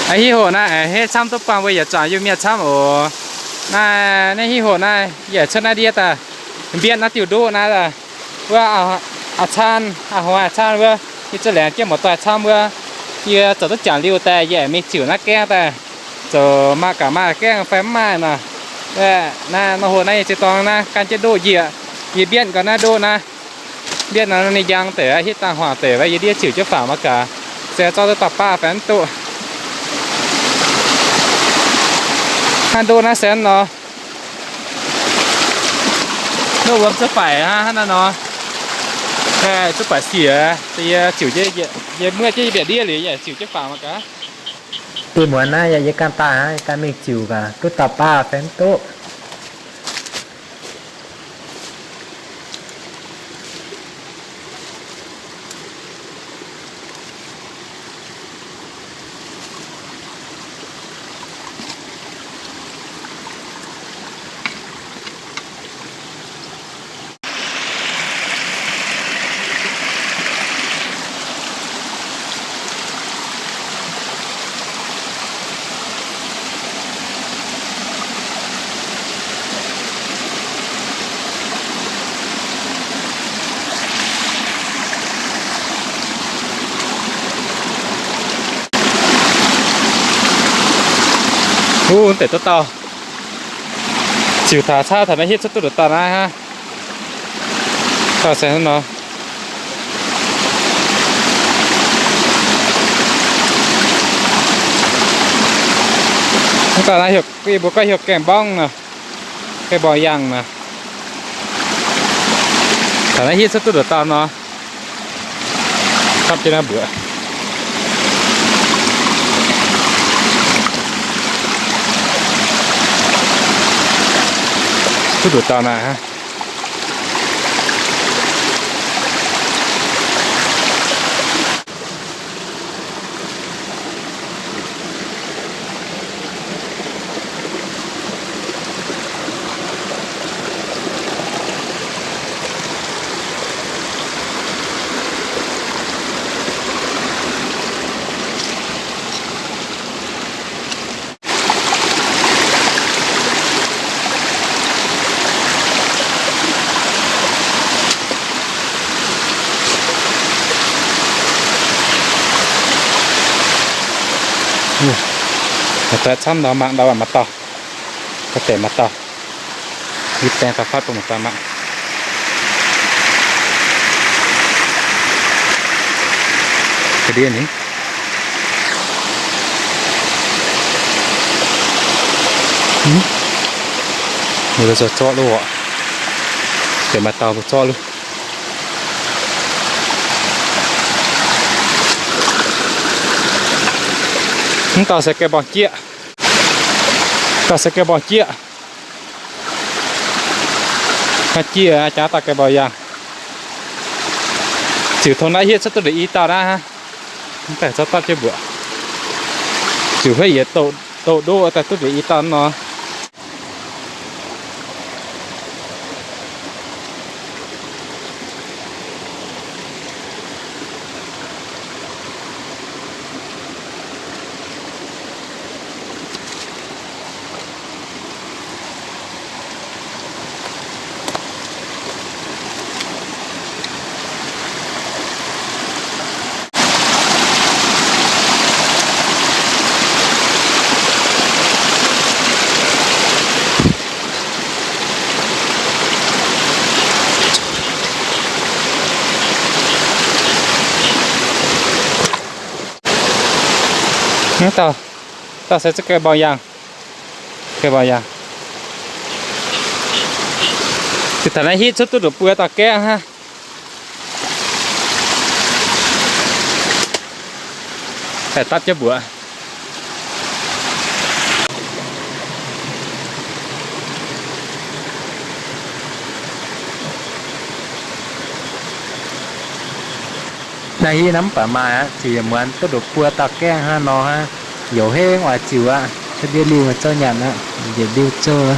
Aa, hiv hoc naaiv aengx hetv camv duqv buangh mbuo yietc zuangx Iu-Mienh camv oc. Naaiv, naaiv hiv hoc naaiv yaac cuotv naaiv ndiev daaih, mbienv naaiv diuh ndoqv naaiv daaih. Wuov a'caan, a'hmuangx a'caan wuov, yie za'gengh jienv muoz-doic camv wuov, yie zoux duqv jangx liuz daaih yaac mingh ziux naaiv gaengh daaih, zoux maaih gaax maaih gaengh fai mv maaih nor. Naaiv nor hoc naaiv yie ziex dorngx naaiv gan jienv ndoqv njiec, yie mbienv nqoi naaiv ndoqv naaiv. Mbienv nor ninh njang deix, hitv dangh huaangx deix, yie ndiev ziux jienv faaux mangc gaax, se zorqv duqv dauh baav fai mv duqv. Hnangv ndoqv naaiv se nor, ndoqv wuom cuotv baaic hnangv naaiv nor, cuotv baaic siec, yie ziux jienv, yie muoqv jienv yie mbiaauc ndiev liuz yaac ziux jienv faaux mangc gaax. Deix muonz naaiv yaac yie ganh daaih hnangv, yie ganh mingh ziux gaax duqv dauh baav fai mv duqv. Huv, deix duqv dauh. Ziux taux caav taux naaiv hietv cuotv duqv nduqc dauh naaiv hnangv. Dauh se hnangv nor. Mv baac naaiv heuc, yie mbuo gorngv heuc gaengh mborngv nor, gaengh mborngv yangh nor. Taux naaiv hietv cuotv duqv nduqc dauh nor. Gapv jienv naaiv mbuoqc. Duqv nduqc dauh naaiv hnangv. Maaih deix camv nor, mangc ndau maaih dauh, maaih deix maaih dauh. Yie baeng faaux fatv bun maaih dauh mangc. Ga'ndiev ni. Mbuo zorqv zorqv lu oc. Deix maaih dauh mbuo zorqv lu. Mv dauh se gaengh mborngv jieqv. Dauh se gaengh mborngv jieqv. Haaix jieqv jaax dauh gaengh mborngv yangh. Ziux tong naaiv hietv cuotv duqv ndeic i dauh naaiv hnangv. Mv baac zorqv dapv jienv mbuoqc. Ziux hueiv yietc doqc doqc ndoqv daaih duqv ndeic i dauh nor. Hnangv dauh, dauh se za'gengh mborngv yangh, gengh mborngv yangh. Ziux taux naaiv hitv cuotv duqv nduqc buo dauh gaengh hnangv. Daaih dapv jienv mbuoqc. Naaiv hitv naaiv mv baac maaih aqv, ziux yietc muonz duqv nduqc buo dauh gaengh hnangv nor hnangv. Youz hengv oix ziux aqv, ndiev liuh zouv nyanc aqv, njiec liuh zouv.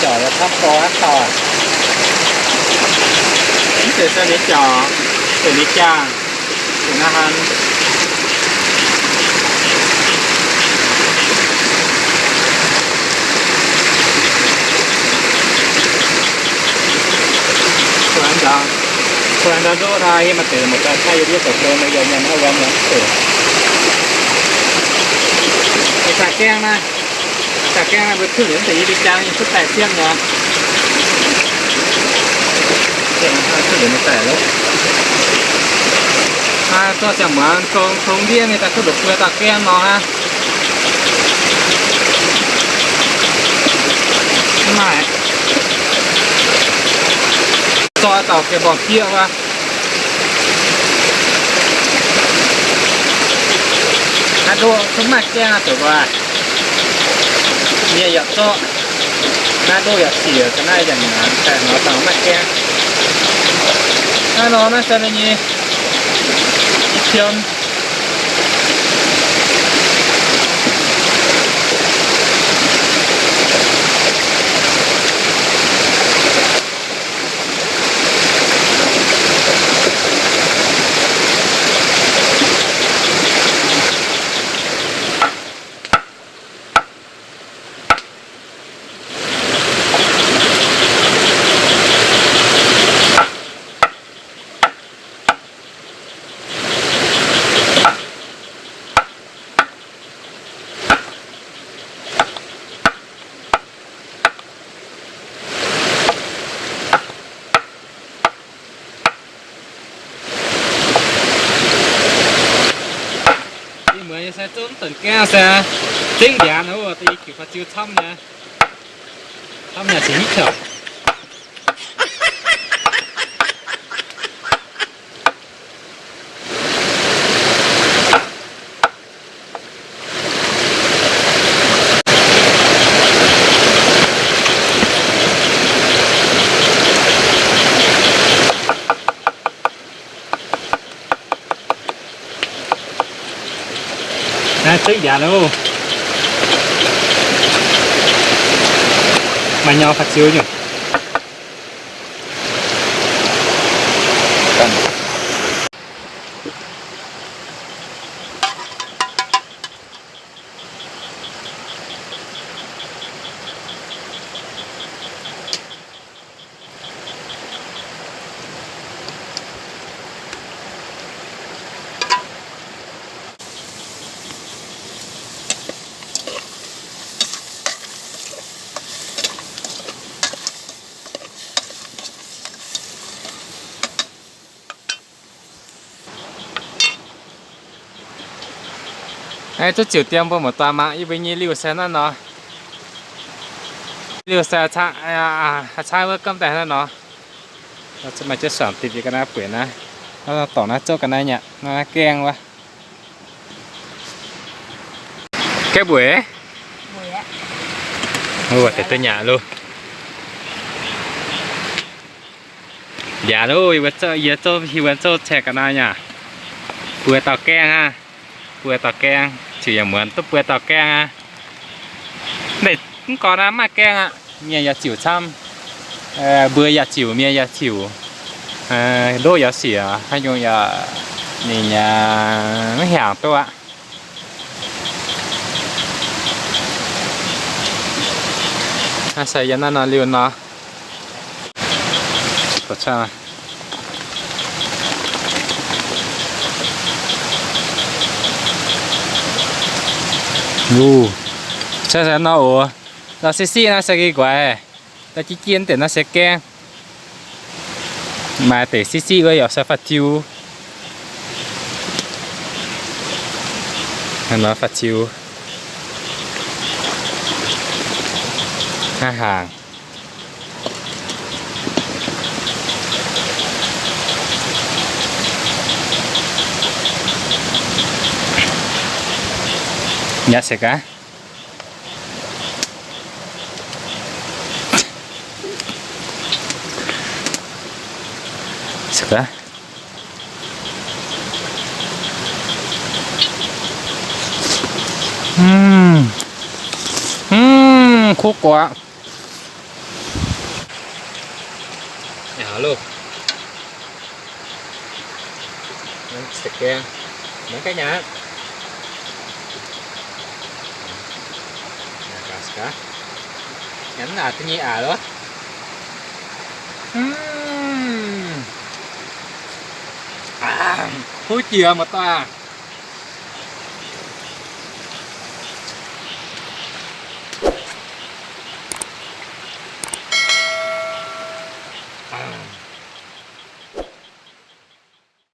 Jauc yaac camv gorx aqv dauh. Mv zeiz sai ninh jauc, zeiz ninh jaang, zeiz naaiv hnangv. Kuv laengz ndoqv naaiv, yie maaih deix muoz-doic taaih yie ndiev zoux gong nor, yie nyei naaiv wuom nyei. Ih zanc gaeng naaiv, zanc gaeng naaiv mbuo cuotv liuz deix yie li jang nyei cuotv daaih siemv nyei. Cuotv liuz daaih lov. Zorqv ziangh muonz gong tong ndiev mingh daaih cuotv ndoqc buo dauh gaeng nor aqv. Mv maaih. Zorqv dauh gengh mborngc jieqv wuov. Naaiv ndoqv mv maaih gaeng aqv, zoux mbuo mienh yaac zorqv. Naaiv ndoqv yaac siec, ga'naaiv yaac nyanc, daaih nor dangh mv maaih gaeng. Naaiv nor naaiv se ninh nyei, nyei qiemx. Ih muonz yie se zungv deix gaeng se zengv ndiangx wuov, da'yietv jiuc faah ziu camv nyei. Camv nyei, cingx hiuv qiex. Naaiv zengv ndiangx loh. Maaih nyau faah ziu nyungc. Aeqv, zuqc ziouc diem mbuo muoz-doic mangc yie mbuo nyei liuh se naaiv nor. Liuh se haih caa wuov gamv daaih naaiv nor. Maaih jienv suangc dipc yie ga'naaiv bueix naaiv. Dorngc naaiv zouv ga'naaiv nyei, naaiv gaeng wuov. Gaeqv mbueic. Wuov deix duqv nyanc loh. Nyanc loh, yie mbuo zouv, yie zouv, yie mbuo zouv ceng ga'naaiv nyei. Buo dauh gaeng aqv. Buo dauh gaeng, ziouc yaac muonz duqv buo dauh gaeng aqv. Mv gorngv naaiv maaih gaeng aqv, mienh yaac ziouc camv. Mbuo yaac ziouc, mienh yaac ziouc. Ndoqv yaac siec, haaix nyungc yaac ninh mv hiaangx duqv aqv. Naaiv se yiem naaiv nor liuz nor. Luh, se nor oc. Nor siqv siqv naaiv se geh nquaix, da'jiex jiex deix naaiv se gaeng. Maaih deix siqv siqv wuov yaac se faah ziu. Nor faah ziu. Hnangv hnaangx. Nyav se gaax. Se gaax. Kuv guac. Alo. Mv gaengh nyanc. Nyanc aqc, da'nyeic aqc loh. Huv jiex mbuo doic aac.